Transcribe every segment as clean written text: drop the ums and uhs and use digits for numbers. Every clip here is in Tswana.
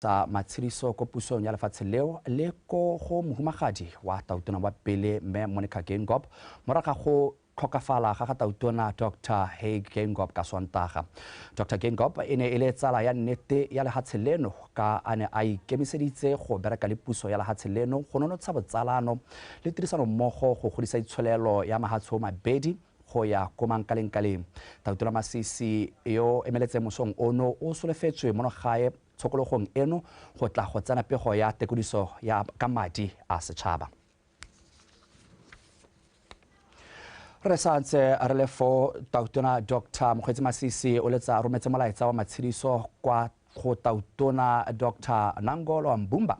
Tsa matshediso ko pusong ya lefatshe leo le ko go mohumagadi wa tautona wa pele mme Monica Geingob morago ga go tlhokafala ga ga tautona Dr Hage Geingob ka Sontaga. Dr Geingob e ne e le tsala ya nnete ya lehatshe leno ka a ne a ikemiseditse go bereka le puso ya lehatshe leno go nonotsha botsalano le tirisanommogo go godisa itsholelo ya mahatshe o mabedi go ya ko mankalengkaleng. Tautona Masisi yo emeletseng mosong ono o solofetswe mono gae tshokologong eno go tla go tsena pego ya tekodiso ya ka madi a setšhaba. Re santse re le fo, tautona Dr Mokgweetsi Masisi o letsa rometse molaetsa wa matshediso kwa go tautona Dr Nangolo Mbumba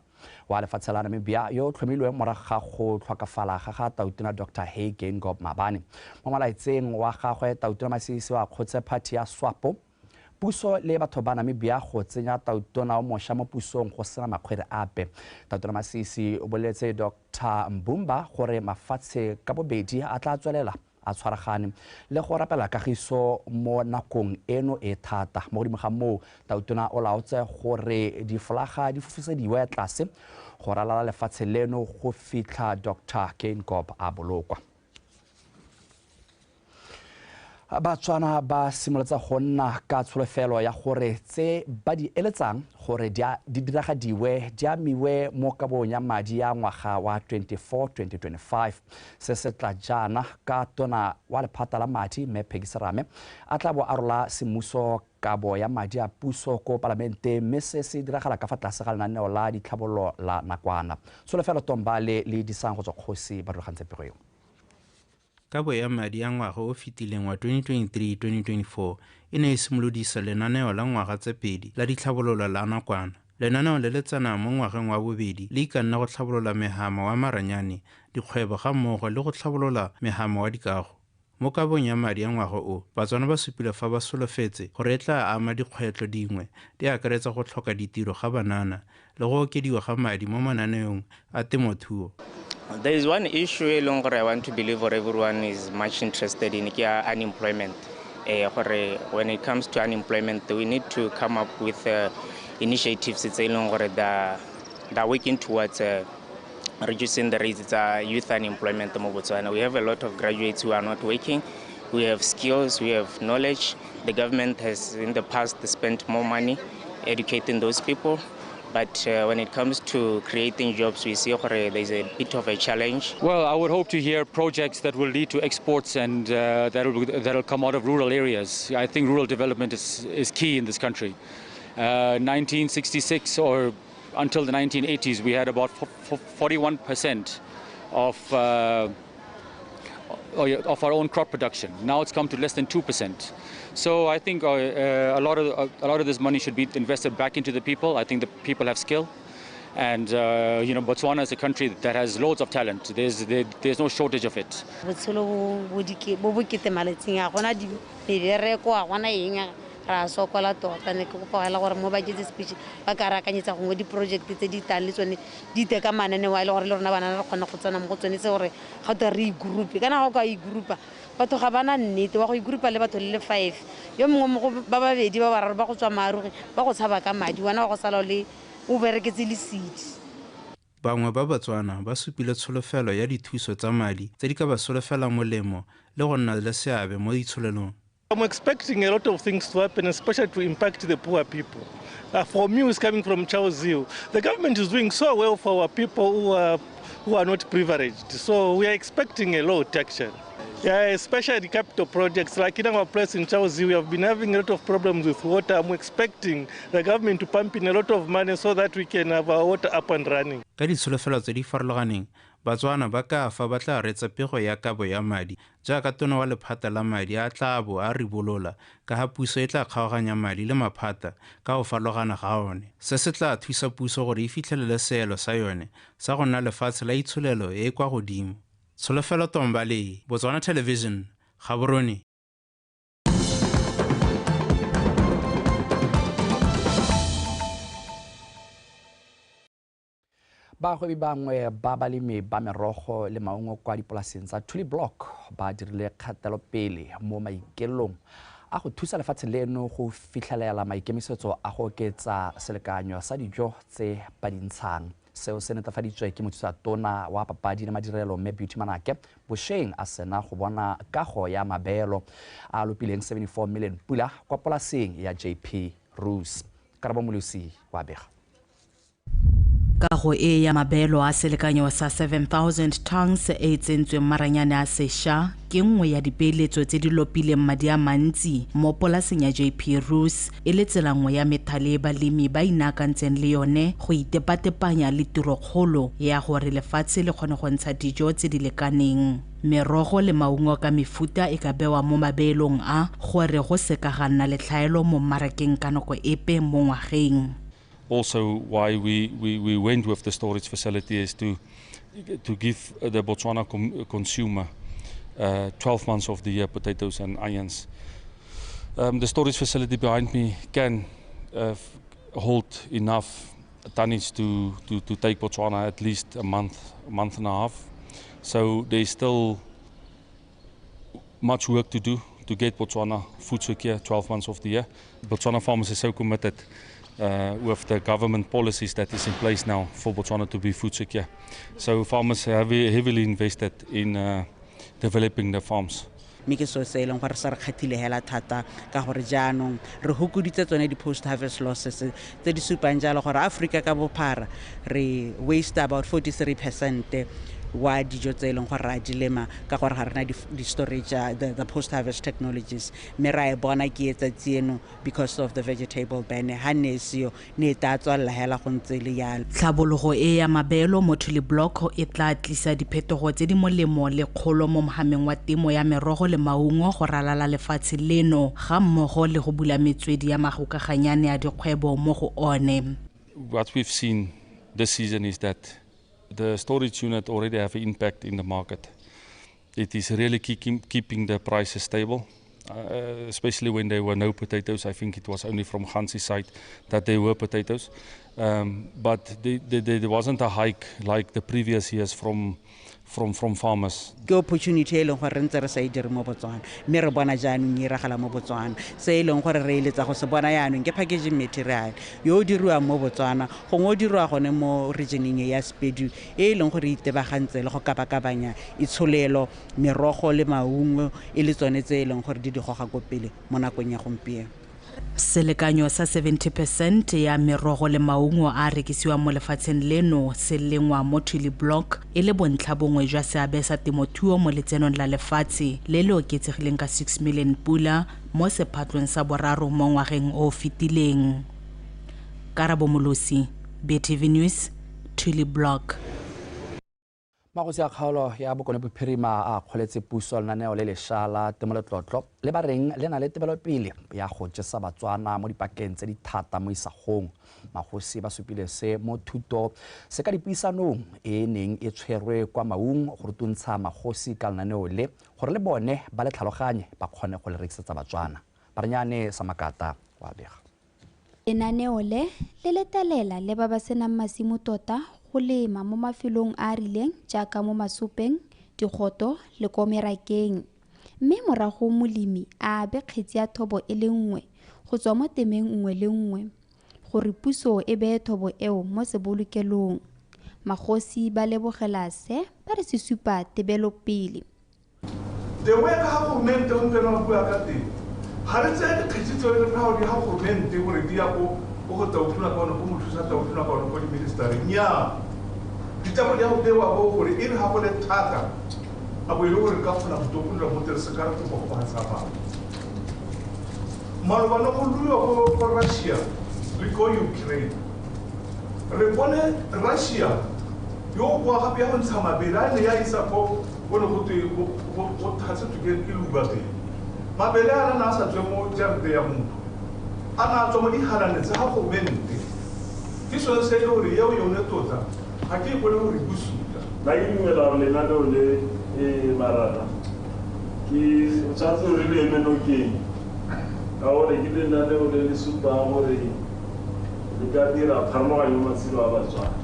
wa lefatshe la Namibia yo tlhomilweng morago ga go tlhokafala ga ga tautona Dr Hage Geingob maabane. Mo molaetseng wa gagwe, tautona Masisi wa kgotse party ya SWAPO, puso le batho ba Namibia go tsenya tautona o mošwa mo pusong go sena makgwere ape. Tautona Masisi o boleletse Dr Mbumba gore mafatshe ka bobedi a tla tswelela a tshwaragane le go rapela kagiso mo nakong eno e thata. Mo godimo ga moo, tautona o laotse gore difolaga di fofisediwe tlase go ralala lefatshe leno go fitlha Dr Geingob a bolokwa. Batswana ba simolotse go nna ka tsholofelo ya gore tse ba di eletsang gore di diragadiwe di amiwe mo kabong ya madi ya ngwaga wa 24-2025. Se se tla jaana ka tona wa lephata la madi mme Peggy Serame a tla bo a rola semmuso kabo ya madi a puso ko palamenteng, mme se se diragala ka fa tlase ga lenaneo la ditlhabololo la nakwana. Tsholofelo Tombale le Disang go tswa Kgosi ba rulagantse pego eo. Kabo ya madi a ngwaga o fetileng wa 2023-2024 e ne e simolodisa lenaneo la ngwaga tse pedi la ditlhabololo la nakwana. Lenaneo le le tsenang mo ngwageng wa bobedi le ikanne go tlhabolola mehama wa maranyane, dikgwebo ga mmogo le go tlhabolola mehama wa dikago. Mo kabong ya madi a ngwaga o, Batswana ba supile fa ba solofetse gore e tla ama dikgwetlho dingwe di akaretsa go tlhoka ditiro ga banana le go okediwa ga madi mo mananeong a temothuo. There is one issue e leng gore I want to believe or everyone is much interested in, ke ya unemployment. Gore when it comes to unemployment, we need to come up with initiatives tse e leng gore they're working towards reducing the rates tsa youth unemployment mo Botswana. We have a lot of graduates who are not working. We have skills, we have knowledge. The government has in the past spent more money educating those people. But when it comes to creating jobs, we see gore there's a bit of a challenge. I would hope to hear projects that will lead to exports and that'll come out of rural areas. I think rural development is key in this country. 1966 or until the 1980s, we had about 41% of our own crop production. Now it's come to less than 2%. So I think a lot of this money should be invested back into the people. I think the people have skill, and Botswana is a country that has loads of talent. There's no shortage of it. Botshelo bo bokete malatsing a gona di mebereko a gona eng ra sokola tota. Ne ke kopa fela gore mo budget speech ba ka rakanyetsa gongwe di-project tse di tang le tsone di te ka mananeo a e le gore le rona bana re kgona go tsena mo go tsone, tse gore ga twe re igroupe. Kana ga o ka igroupa, batho ga bana nnete wa go igroupa le batho le le 5, yo mongwe mo go ba babedi ba bararo ba go tswa maarogi ba go tshaba ka madi, wena wa go sala le o bereketse lesidi. Bangwe ba Batswana ba supile tsholofelo ya dithuso tsa madi tse di ka ba solofelang molemo le go nna le seabe mo itsholelong. I'm expecting a lot of things to happen, especially to impact the poor people. For me, who's coming from Charles Hill, the government is doing so well for our people who are not privileged. So we are expecting a lot, actually. Yeah, especially the capital projects. Like in our place in Charles Hill, we have been having a lot of problems with water. I'm expecting the government to pump in a lot of money so that we can have our water up and running. Ka ditsholofelo tse di farologaneng, Batswana ba ka fa ba tla reetsa pego ya kabo ya madi jaaka tona wa lephata la madi a tla bo a ribolola ka ga puso e tla kgaoganya madi le maphata ka go farologana ga one. Se se tla thusa puso gore e fitlhelele seelo sa yone sa go nna lefatshe la itsholelo e e kwa godimo. Tsholofelo Tombale, Botswana Television, Gaborone. Bagwebi bangwe ba balemi ba merogo le maungo kwa dipolaseng tsa Tuli Block ba dirile kgatelopele mo maikaelelong a go thusa lefatshe leno go fitlhelela maikemisetso a go oketsa selekanyo sa dijo tse ba di ntshang. Seo se netefaditswe ke mothusa tona wa papadi le madirelo mme Beauty Manake bosheng a sena go bona kago ya mabeelo a lopileng 74 million pula kwa polaseng ya JP Roos. Karabo Molusi wa bega. Kago e ya mabeelo a selekanyo sa 7,000 tons e tsentsweng maranyane a sešwa ke nngwe ya dipeeletso tse di lopileng madi a mantsi mo polaseng ya JP Roos, e le tsela nngwe ya methale e balemi ba inaakantseng le yone go itepatepanya le tirokgolo ya gore lefatshe le kgone go ntsha dijo tse di lekaneng. Merogo le maungo ka mefuta e ka bewa mo mabeelong a gore go se ka ga nna le tlhaelo mo mmarakeng ka nako epe mo ngwageng. Also, why we went with the storage facility is to give the Botswana consumer 12 months of the year potatoes and onions. The storage facility behind me can hold enough tonnage to take Botswana at least a month, month and a half. So there's still much work to do to get Botswana food secure 12 months of the year. Botswana farmers are so committed with the government policies that is in place now for Botswana to be food secure. So farmers have heavily invested in developing the farms. Mme ke seo se e leng gore sa re kgathile hela thata ka gore jaanong re hokoditse tsone di-post harvest losses tse di supang jalo gore Aforika ka bophara re waste about 43% wa dijo tse e leng gore ra di lema ka gore ga rena di-storage, the post harvest technologies, mme ra e bona ke etsatsi eno because of the vegetable ban ha ne seo ne e tla tswalela hela go ntse le yalo. Tlhabologo e ya mabeelo mo Tuli Block e tla tlisa diphetogo tse di molemo le kgolo mo mohameng wa temo ya merogo le maungo go ralala lefatshe leno ga mmogo le go bula metswedi ya magokaganyane a dikgwebo mo go one. What we've seen this season is that the storage unit already have an impact in the market. It is really keeping the prices stable, especially when there were no potatoes. I think it was only from Ghanzi's side that there were potatoes. But there wasn't a hike like the previous years from farmers. Ke opportunity e leng gore re ntse re sa e dire mo Botswana, mme re bona jaanong e iragala mo Botswana. Se e leng gore re eletsa go se bona jaanong ke packaging material yo o diriwang mo Botswana, gongwe o diriwa gone mo regioneng ya Sepedu e leng gore e itebagantse le go kabakabanya itsholelo, merogo le maungo e le tsone tse e leng gore di goga ko pele mo nakong ya gompieno. Selekanyo sa 70% ya merogo le maungo a rekisiwang mo lefatsheng leno se lengwa mo Tuli Block e le bontlha bongwe jwa seabe sa temothuo mo letsenong la lefatshe le le oketsegileng ka 6 million pula mo sephatlong sa boraro mo ngwageng o fetileng. Karabo Molosi, BTV News, Tuli Block. Magosi a kgaolo ya Bokone Bophirima a kgoletse puso lenaneo le lešwa la temoletlotlo le ba reng le na le tebelopele ya go jesa Batswana mo dipakeng tse di thata mo isagong. Magosi ba supile se mo thuto se ka dipuisanong e neng e tshwerwe kwa Maung go rutuntsha magosi ka lenaneo le gore le bone ba le tlhaloganye ba kgone go le rekisetsa Batswana. Barenyane Samakata wa bega. Lenaneo le le letelela le ba ba senang masimo tota go lema mo mafelong a a rileng jaaka mo masopeng, digoto le ko merakeng, mme morago molemi a abe kgetsi ya thobo e le nngwe go tswa mo temeng nngwe le nngwe gore puso e beye thobo eo mo sebolokelong. Magosi ba lebogela se ba re se supa tebelopele. The way ka goromente o mpena o bua ka teng, ga re tseye dikgetsi tseo re ra di ga goromente gore di ya ko go tautona ka one, ko mothusa tautona ka one, ko di-ministereng. Nnyaa, ditabo di a go bewa bo gore e re ga go le thata a bo e le gore re ka kgona go topolola mo teng se ka re kopa go fatshe a bangwe. Maloba ne go luiwa ko Russia le ko Ukraine. Re bone Russia yo o boa gape ya go ntsha mabele a ne ya isa ko ne go twe go thatsetswe ke leuba teng. Mabele a na a sa tswe mo jarete ya motho, a na a tswa mo digalane tsa ga goromente. Ke sone se e le gore eo yone tota ga ke e bone gore bosula. Nna ke dumela gore lenaneo le e marata ke tshwanetse gore le eme nokeng ka gore ke lenaneo le le supang gore le ka dira pharologanyo mo matshelo a Batswana.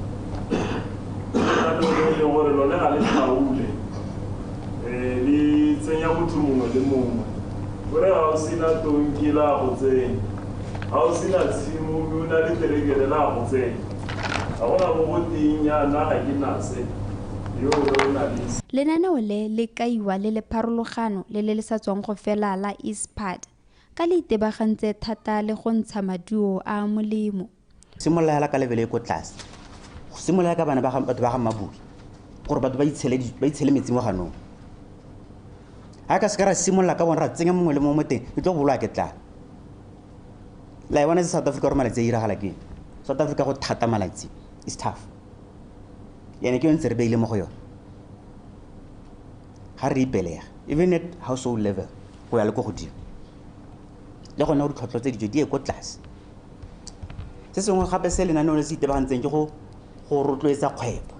Lenaneo le e leng gore lone ga le tlhaole, le tsenya motho mongwe le mongwe Gore ga o sena tonki la go tsenya, ga o sena tshimo mme o na le terekere la go tsenya, ga gona mo go teng yana ga ke na se yo o na le. Lenaneo le le kaiwa le le pharologano le le le sa tswang go fela la ISPAD ka le itebagantse thata le go ntsha maduo a a molemo. Simolola hela ka lebele e ko tlase, go simolola ka bana ba batho ba ga Mmaboe gore batho ba itshele metsi mo ganong. Ga ka se ka ra simolola ka bone ra tsenya mongwe le mongwe mo teng, e tlo boloa ke tlala. La e bona se South Africa gore malatsi a iragala ke South Africa go thata malatsi, is tough. Yene ke yone ntse re beile mo go yone. Ga re ipelega, even at household level, go ya le ko godimo. Le gone gore ditlhotlhwa tse dijo di ye ko tlase. Se sengwe gape se lenaneo le se itebagantseng ke go rotloetsa kgwebo.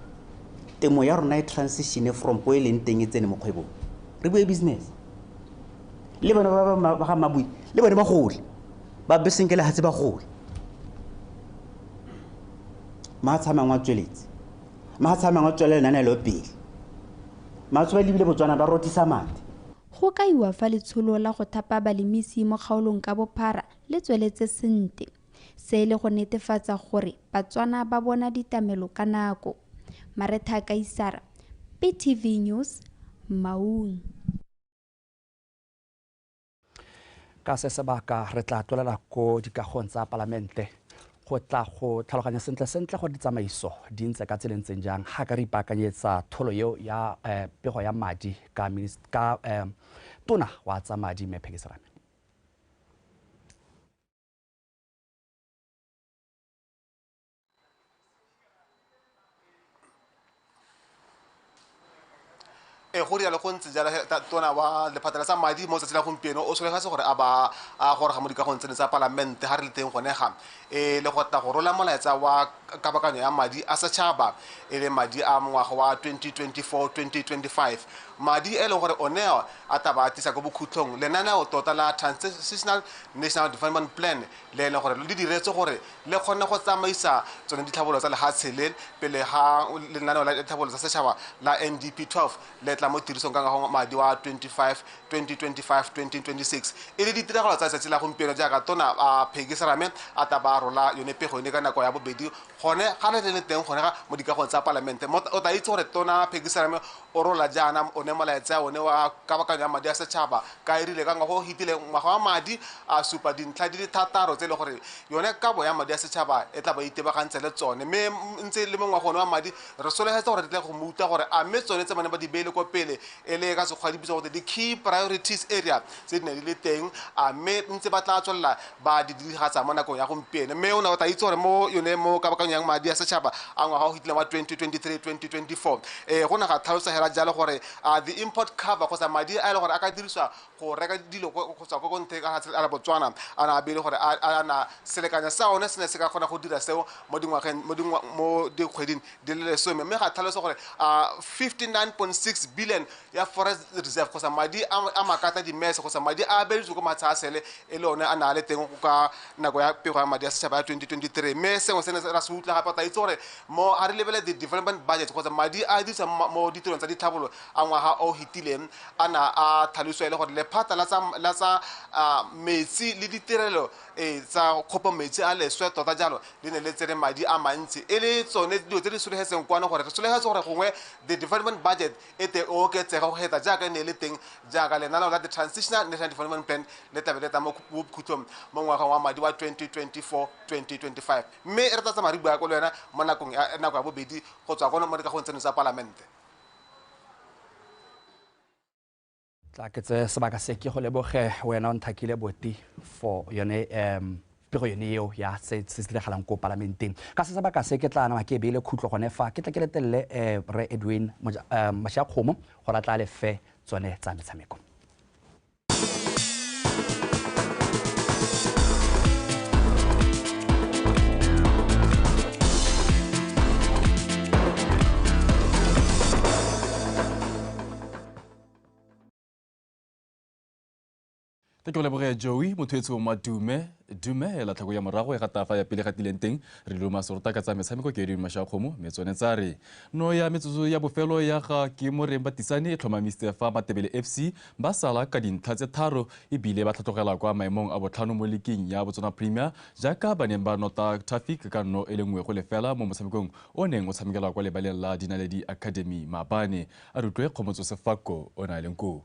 Temo ya rona e transition from ko e leng teng e tsene mo kgwebong. Re bue business. Le bone ba ga Mmaboe, le bone ba gole. Ba besenke lehatshe ba gole. Mahatshe a mangwe a tsweletse. Mahatshe a mangwe a tswelela lenaneo pele. Mahatshe ba lebile Botswana ba rothisa mathe. Go kaiwa fa letsholo la go thapa balemisi mo kgaolong ka bophara le tsweletse sentle. Se le go netefatsa gore Batswana ba bona ditlamelo ka nako. Maretha Kaisara, PTV News, Maun. Ka se sebaka re tla tlolela ko dikagong tsa palamente go tla go tlhaloganya sentle sentle gore ditsamaiso di ntse ka tsela ntseng jang ga ka re ipaakanyetsa tholo eo ya pego ya madi ka tona wa tsa madi Mme Peggy Serame. Go rialo go ntse jalo tona wa lephata la tsa madi mo tsatsing la gompieno o solofetse gore a ba a goroga mo dikagong tsene tsa palamente ga re le teng gone ga e le go tla go rola molaetsa wa kabakanyo ya madi a setšhaba e le madi a ngwaga wa 2024-2025, madi e leng gore one a tla ba a tlisa ko bokhutlhong lenaneo tota la Transitional National Development Plan le e leng gore le diretse gore le kgone go tsamaisa tsone ditlhabololo tsa lehatshe le pele ga lenaneo la ditlhabololo tsa setšhaba la NDP 12 le tla mo tirisong ka ngwaga madi wa 2025-2026. E le ditiragalo tsa letsatsi la gompieno jaaka tona a Peggy Serame a tla ba rola yone pego yone ka nako ya bobedi gone ga re le teng gone ga mo dikagong tsa palamente. O tla itse gore tona Peggy Serame o rola jaana o ne molaetsa one wa kabakanyo ya madi a setšhaba ka e rile ka ngwaga o fetileng ngwaga wa madi a supa dintlha di le thataro tse e le gore yone kabo ya madi a setšhaba e tla ba itebagantse le tsone, mme ntse le mo ngwaga one wa madi re solofetse gore re tle go mo utlwa gore a mme tsone tse bane ba di beile ko pele e le ka sekgwa di bitswa gore di-key priorities area tse di ne di le teng, a mme ntse ba tla tswelela ba di diragatsa mo nakong ya gompieno. Mme o ne o tla itse gore mo yone mo kabakanyo ya madi a setšhaba a ngwaga o fetileng wa 2023-2024 go ne ga tlhalosa hela jalo gore the import cover kgotsa madi a e leng gore a ka dirisiwa go reka dilo go tswa ko ntle ka la Botswana a na a beile gore a na selekanya sa one se ne se ka kgona go dira seo mo dingwageng mo dikgweding di le lesome, mme ga tlhalosa gore 59.6 billion ya forest reserve kgotsa madi a makata dimese kgotsa madi a abeletswe ko matsha a sele e le one a na le teng ka nako ya pego ya madi a setšhaba ya 2023. Mme sengwe se ne ra se utlwa gape ta itse gore mo ga re lebelele the development budget kgotsa madi a dirisiwang mo ditirong tsa ditlhabololo a ngwaga o fetileng a na a tlhalosiwa e le gore lephata la tsa metsi le ditirelo tsa kgopo metsi a leswe tota jalo le ne le tsere madi a mantsi e le tsone dilo tse di sologetseng kwano gore re sologetse gore gongwe the development budget e te oketsega go feta jaaka e ne e le teng jaaka lenaneo la the Transitional National Development Plan le tlabe le tla mo bokhutlong mo ngwageng wa madi wa 2024-2025. Mme re tla tsamaya re bua ko le wena mo nakong ya nako ya bobedi go tswa kono mo dikagong tseno tsa palamente. Tla ke tse sebaka se ke go leboge wena o nthakile boti for yone pego yone eo ya se se diragalang ko palamenteng. Ka se sebaka se ke tla nama ke beile khutlo gone fa ke tla ke letelele re Edwin Mashiakgomo gore a tla lefe tsone tsa metshameko. Ke leboge Joey motho Madume dumela tlhako ya morago e gata fa ya pele gatileng teng re loma sorota ka tsa metshameko ke di Mashakgomo metsone tsa re no ya metsotso ya bofelo ya ga ke moreng Batisane e tlhomamisitse fa Matebele FC ba sala ka dintlha tse 3 ebile ba tlhatlogela kwa maemong a botlhano mo liking ya Botswana Premier jaaka ba neng ba nota Traffic ka 1-0 mo motshamekong o neng o tshamekelwa kwa lebaleng la Dinaledi Academy maabane. A re utlwe Kgomotso Sefako o na leng koo.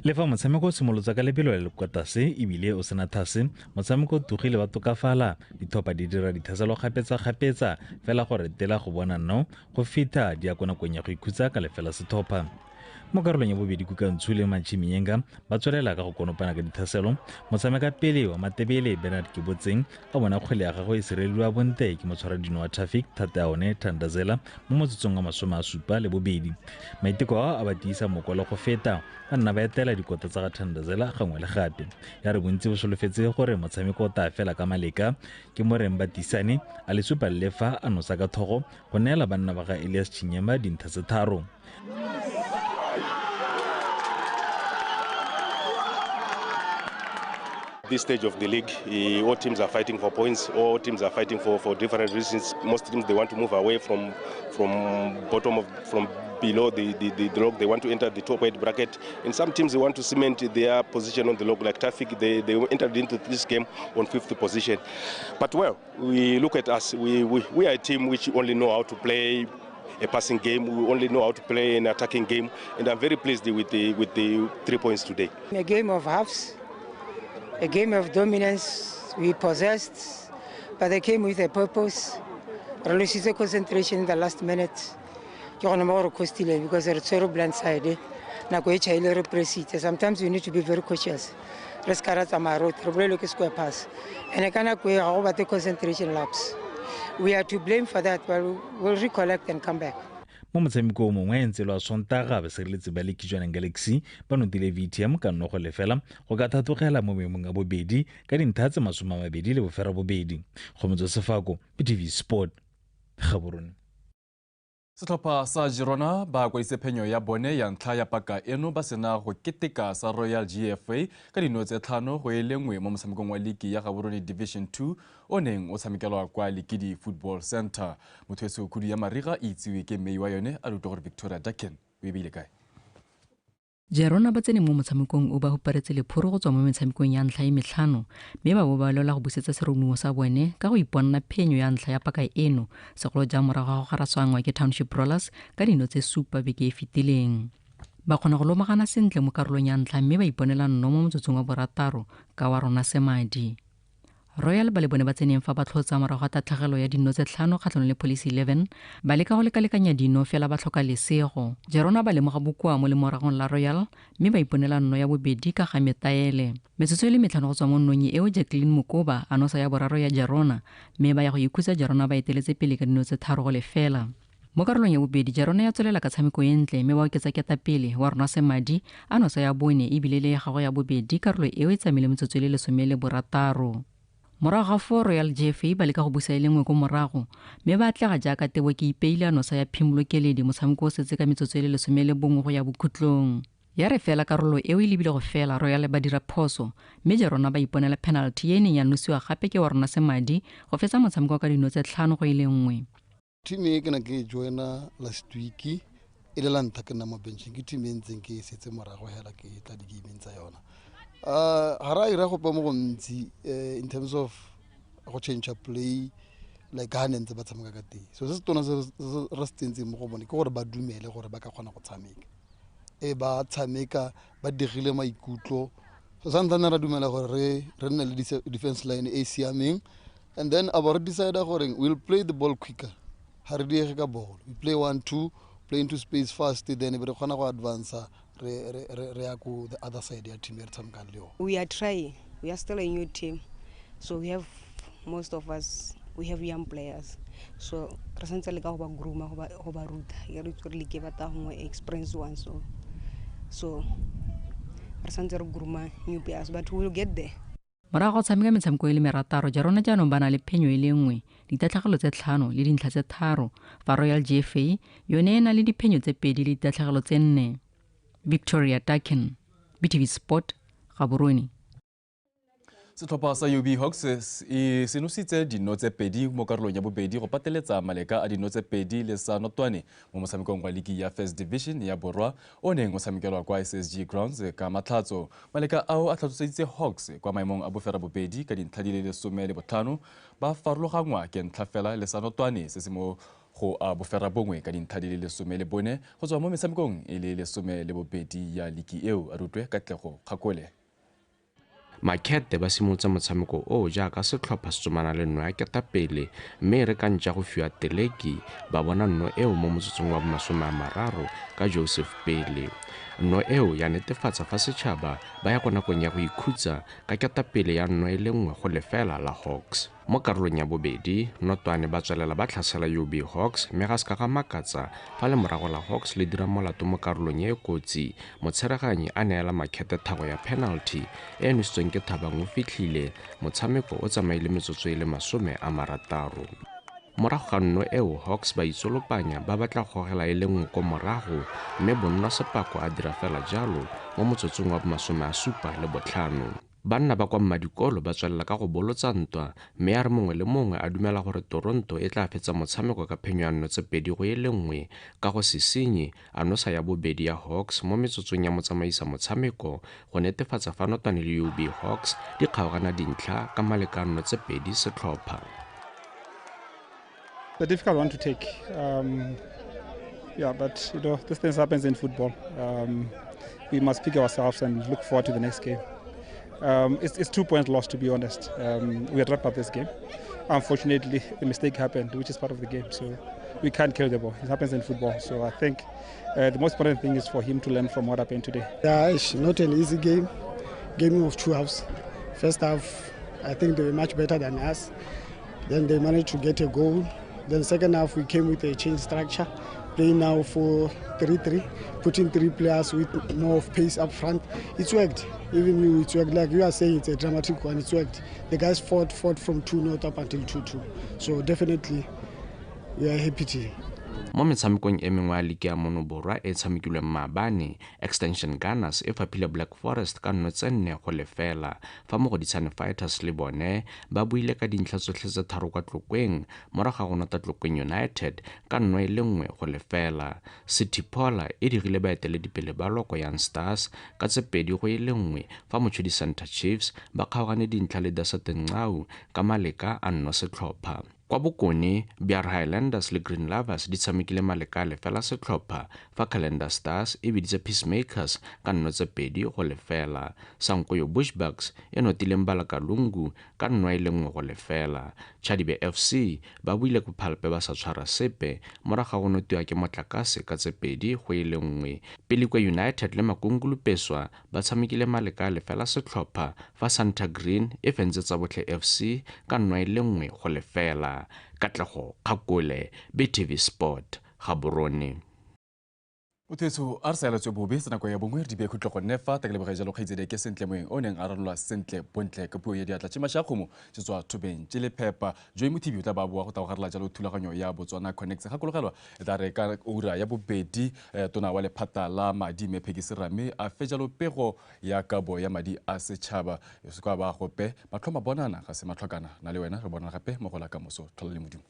Le fa motshameko o simolotsa ka lebelo le le kwa tlase ebile o sena thase, motshameko o togile wa tokafala, ditlhopha di dira dithaselo kgapetsa-kgapetsa fela gore tela go bona no go feta di ya ko nakong ya go ikhutsa ka lefela setlhopha. Mo karolong ya bobedi Kukantshu le Matšhiminyenga ba tswelela ka go konopana ka dithaselo. Motshameka pele wa Matebele Bernard Kebotseng a bona kgwele ya gagwe e sirelediwa bonte ke motshwaradino wa Traffic thata ya one Thandazela mo motsotsong wa 72. Maiteko ao a ba tiisa mokwalo go feta, ba nna ba etela dikota tsa ga Thandazela gangwe le gape. Ya re bontsi bo solofetse gore motshameko o tla fela ka maleka, ke moreng Batisane a le supa le fa a nosa ka thogo go neela banna ba ga Elias Chinyema dintlha tse 3. This stage of the league, all teams are fighting for points. All teams are fighting for different reasons. Most teams, they want to move away from bottom of from below the log. They want to enter the top 8 bracket. And some teams, they want to cement their position on the log. Like Traffic, they entered into this game on 5th position. But well, we look at us. We are a team which only know how to play a passing game. We only know how to play an attacking game. And I'm very pleased with the 3 points today. A game of halves. A game of dominance we possessed, but they came with a purpose. Released the concentration in the last minute. Because they're so blindside. Sometimes we need to be very cautious. Square pass. And I cannot go about the concentration lapse. We are to blame for that, but we'll recollect and come back. Mo motshameko o mongwe ntse lwa Sontaga basireletsi ba Lekijwaneng Galaxy ba notile VTM ka 0-0 go ka thatogela mo maemong a bobedi ka dintlha tse 29. Kgomotso Sefako, BTV Sport, Gaborone. Setlhopha sa Girona ba kwadisitse phenyo ya bone ya ntlha ya paka eno ba sena go keteka sa Royal GFA ka dino tse 5-1 mo motshamekong wa liki ya Gaborone Division 2 o neng o tshamekelwa kwa Likidi Football Center. Motho eso khudu ya mariga e itsiwe ke mmei wa yone a rutwa gore Victoria Daken o e beile kae. Girona ba tsene mo motshamekong o ba huparetse lephoro go tswa mo metshamekong ya ntlha e metlhano, mme ba bo ba lwela go busetsa serodumo sa bone ka go iponna phenyo ya ntlha ya paka eno, segolo jang morago ga go garaswanngwa ke Township Rollers ka dino tse 7 beke e fetileng. Ba kgona go lomagana sentle mo karolong ya ntlha mme ba iponela nno mo motsotsong wa 6 ka wa rona Semadi. Royal ba le bone ba tseneng fa ba tlhotsa morago ga tatlhegelo ya dino tse 5 kgatlhanong le Police 11 ba leka go lekalekanya dino fela ba tlhoka lesego. Girona ba lemoga bokoa mo lemoragong la Royal mme ba iponela nno ya bobedi ka ga Metaele. Metsotso e le 5 go tswa mo nnong eo Jacqueline Mokoba a nosa ya boraro ya Girona mme ba ya go ikhutsa Girona ba eteletse pele ka dino tse 3-0. Mo karolong ya bobedi Girona ya tswelela ka tshameko e ntle mme ba oketsa ketapele wa rona Semadi a nosa ya bone ebile le ya gagwe ya bobedi karolo eo e tsamaile metsotso e le 16. Morago ga foo Royal GFA ba leka go busa e le nngwe ko morago mme ba atlega jaaka Tebo ke ipeile a nosa ya phimolokeledi motshameko o setse ka metsotso e le 11 go ya bokhutlong. Ya re fela karolo eo e lebile go fela Royal ba dira phoso mme Girona ba iponela penalty e neng ya nosiwa gape ke wa rona Semadi go fetsa motshameko ka dino tse 5-1. Team e ke ne ke joina last week e le la ntlha ke nna mo bencheng, ke team e ntseng ke e setse morago hela ke tla di-gameng tsa yona. Ga ra ira gope mo gontsi in terms of go change play like ga ne ntse ba tshameka ka teng. So se se tona se re se tsentseng mo go bone ke gore ba dumele gore ba ka kgona go tshameka. E ba tshameka ba digile maikutlo. So sa ntlha ne ra dumela gore re nne le defense line e siameng, and then a ba re decide gore we'll play the ball quicker. Ha re diege ka ball. We play 1-2, play into space fast, then re kgona go advance re ya ko the other side ya team e re tshamekang le yone. We are trying. We are still a new team. So we have, most of us, we have young players. So re santse le ka go ba grooma, go ba ruta. Re itse gore le ke batla gongwe experience one, so re santse re grooma new players, but we will get there. Morago go tshameka metshameko e le merataro, Girona jaanong ba na le phenyo e le nngwe, ditatlhegelo tse 5 le dintlha tse 3, fa Royal GFA yone e na le diphenyo tse 2 le ditatlhegelo tse 4. Victoria Dakin, BTV Sport, Gaborone. Setlhopha sa UB Hawks e senositse dino tse pedi mo karolong ya bobedi go pateletsa maleka a dino tse pedi le sa Notwane mo motshamekong wa ligi ya First Division ya Borwa o neng o tshamekelwa kwa SSG Grounds ka Matlhatso. Maleka ao a tlhatlhoseditse Hawks kwa maemong a bofera bobedi ka dintlha di le 15, ba farologangwa ke ntlha fela le sa Notwane se se mo go a bofera bongwe ka dintlha di le 14 go tswa mo metshamekong e le 12 ya ligi eo. A rutwe Katlego Kgakole. Makete ba simolotse motshameko o jaaka setlhopha se tsomana le nno ya ketapele, mme re ka ntša go fiwa teleki ba bona nno eo mo motsotsong wa bo30 ka Joseph Pele. Nno eo ya netefatsa fa setšhaba ba ya kwa nakong ya go ikhutsa ka ketapele ya 1-0 la Hawks. Mo karolong ya bobedi, Notwane ba tswelela ba tlhasela UB Hawks, mme ga se ka ga makatsa fa le morago la Hawks le dira molato mo karolong e e kotsi. Motshereganyi a neela Makete thago ya penalty e e nositsweng ke Thabang o fitlhile. Motshameko o tsamaile metsotso e le 60. Morago ga nno eo, Hawks ba itsolopanya ba batla go gogela e le nngwe ko morago, mme Bonnwa Sepako a dira fela jalo mo motsotsong wa bo75. Banna ba kwa Mmadikolo ba tswelela ka go bolotsa ntwa, mme a re mongwe le mongwe a dumela gore Toronto e tla fetsa motshameko ka phenyo ya 2-1 ka go se senye a nosa ya bobedi ya Hawks mo metsotsong ya motsamaisa motshameko go netefatsa fa Notwane le UB Hawks di kgaogana dintlha ka maleka a 2 setlhopha. A difficult one to take. Yeah, but you know, this thing happens in football. We must pick ourselves and look forward to the next game. It's 2 points lost, to be honest. We had wrapped up this game. Unfortunately, the mistake happened, which is part of the game. So we can't kill the ball. It happens in football. So I think the most important thing is for him to learn from what happened today. Yeah, it's not an easy game. Game of two halves. First half, I think they were much better than us. Then they managed to get a goal. Then second half, we came with a change structure, playing now 4-3-3, putting three players with more of pace up front. It's worked. Even you, it's worked. Like you are saying, it's a dramatic one. It's worked. The guys fought from 2-0 up until 2-2. So definitely, we are happy team. Mo metshamekong e mengwe ya ligi ya mono borwa e tshamekilweng maabane, Extension Gunners e faphile Black Forest ka 4-0, fa Mogoditshane Fighters le bone ba buile ka dintlha tsotlhe tse tharo kwa Tlokweng morago ga go nota Tlokweng United ka 1-0. City Pola e dirile baeteledipele ba Loko Young Stars ka 2-1, fa Mochudi Center Chiefs ba kgaogane dintlha le Desert Ncau ka maleka a 1 setlhopha. Kwa Bokone, BR Highlanders le Green Lovers di tshamekile maleka a lefela setlhopha, fa Calendar Stars e biditse Peacemakers ka 2-0. Sankoyo Bushbucks e notile Mbalakalungu ka 1-0. Chadibe FC ba buile ko Phalpe ba sa tshwara sepe morago ga go notiwa ke Motlakase ka 2-1. Pilikwe United le Makungulu Peswa ba tshamekile maleka a lefela setlhopha, fa Santa Green e fentse Tsabotlhe FC ka 1-0. Katlego Kgakole, BTV Sport, Gaborone. Motho a re sa eletswe bobe tsa nako ya bongwe re di bee khutlo gonne fa takeleboge jalo kgaitsedi ke Sentle Moeng o neng a ralola sentle bontle ka puo ya diatla tše mašakgomo tse tswa thobeng tše lephepa. Joy Mothibi o tla ba boa go tagogarela jalo thulaganyo ya Botswana Connect. Gakologelwa e tla re ka ura ya bobedi tona wa lephata la madi mme Peggy Serame a fe jalo pego ya kabo ya madi a setšhaba. E se kwa ba gope matlho mabonana ga se matlhokana na le wena re bonana gape mo go la kamoso. Tlhola le Modimo.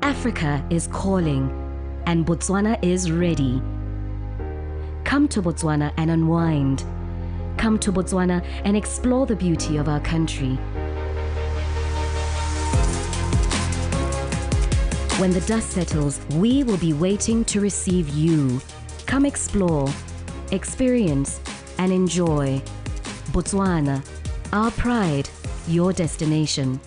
Africa is calling, and Botswana is ready. Come to Botswana and unwind. Come to Botswana and explore the beauty of our country. When the dust settles, we will be waiting to receive you. Come explore, experience, and enjoy. Botswana, our pride, your destination.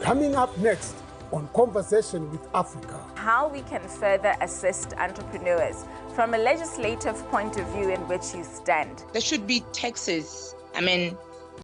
Coming up next on Conversation with Africa. How we can further assist entrepreneurs from a legislative point of view in which you stand. There should be taxes. I mean,